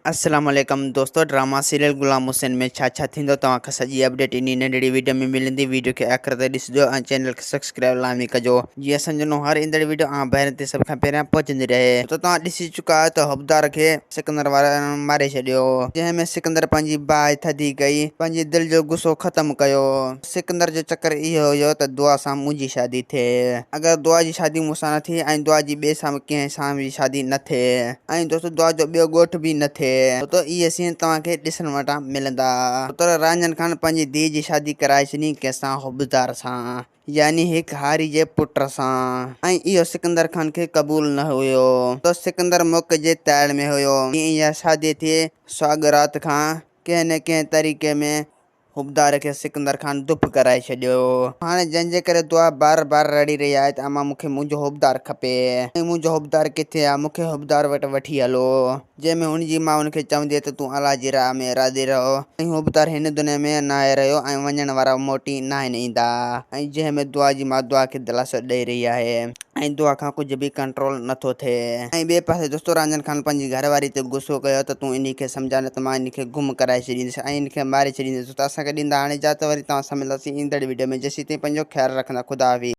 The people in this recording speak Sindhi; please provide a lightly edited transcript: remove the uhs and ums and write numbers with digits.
السلام عليڪم دوستو ڊراما سيريل غلام حسين ۾ ڇا ڇا ٿيندو توهان کي سڄي اپڊيٽ انهي ننڍڙي ويڊيو ۾ ملندي ويڊيو کي آخر تائين ڏسجو ۽ چينل کي سبسڪرائب لازمي ڪجو جيئن اسان جو نئون هر ايندڙ ويڊيو اوهان ڀائرن تي سڀ کان پهريان پهچندي رهي ته توهان ڏسي چڪا آهيو ته حبدار کي سڪندر وارن ماري ڇڏيو جنهن ۾ سڪندر پنهنجي باهه ٿڌي ڪئي پنهنجي دل جو غصو ختم ڪيو سڪندر جو چڪر اهو هيو ته دعا سان منهنجي شادي ٿئي. اگر دعا جي شادي مون سان نه ٿي ۽ دعا جي ٻئي سان به ڪنهن سان به شادي نه ٿئي ۽ دوستو دعا جو ٻيو ڳوٺ به نه ٿئي ته اهي سين توهان کي ڏسڻ وٽان ملندا. پتر رانجهن خان پنهنجي ڌيء جي شادي ڪرائي ڇڏي ڪنهن سان حبدار سان يعني هڪ هاري جي پٽ سان ۽ اهو سڪندر خان کي قبول نه هيو ته سڪندر موقعي جي تاڙ ۾ هيو جيئن اها شادي ٿئي سو اڳ رات کان ڪنهن نه ڪنهن طريقي ۾ حبدار کي سڪندر خان دڦ ڪرائي ڇڏيو. هاڻي جنهن جي ڪري دعا بار بار رڙي رهي آهي ته امان مون کي منهنجو حبدار کپي ۽ منهنجو حبدار ڪٿي آهي مون کي حبدار وٽ وٺي هلو. جنهن ۾ هن جي ماء هن کي چوندي آهي ته تون الله جي راهه ۾ راضي رهو ۽ حبدار هن دنيا ۾ ناهي رهيو ۽ وڃڻ وارا موٽي ناهن ايندا ۽ جنهن ۾ دعا جي ماء دعا کي دلاسو ڏئي رهي آهي. ۽ دعا کان ڪجهه به ڪنٽرول نه ٿو ٿئي. ۽ ٻئي پاسي دوستو رانجهن خان پنهنجي گهر واري تي غصو ڪيو ته تون انهي کي سمجهاء نه ته مان انهي کي گم ڪرائي ڇڏيندس ۽ ان کي ماري ڇڏيندس دوستو اسان کي ڏيندا هاڻي اجازت وري توهان سان ملنداسين ايندڙ وڊيو ۾ جيسين تائين پنهنجو خيال رکندا خدا حافظ.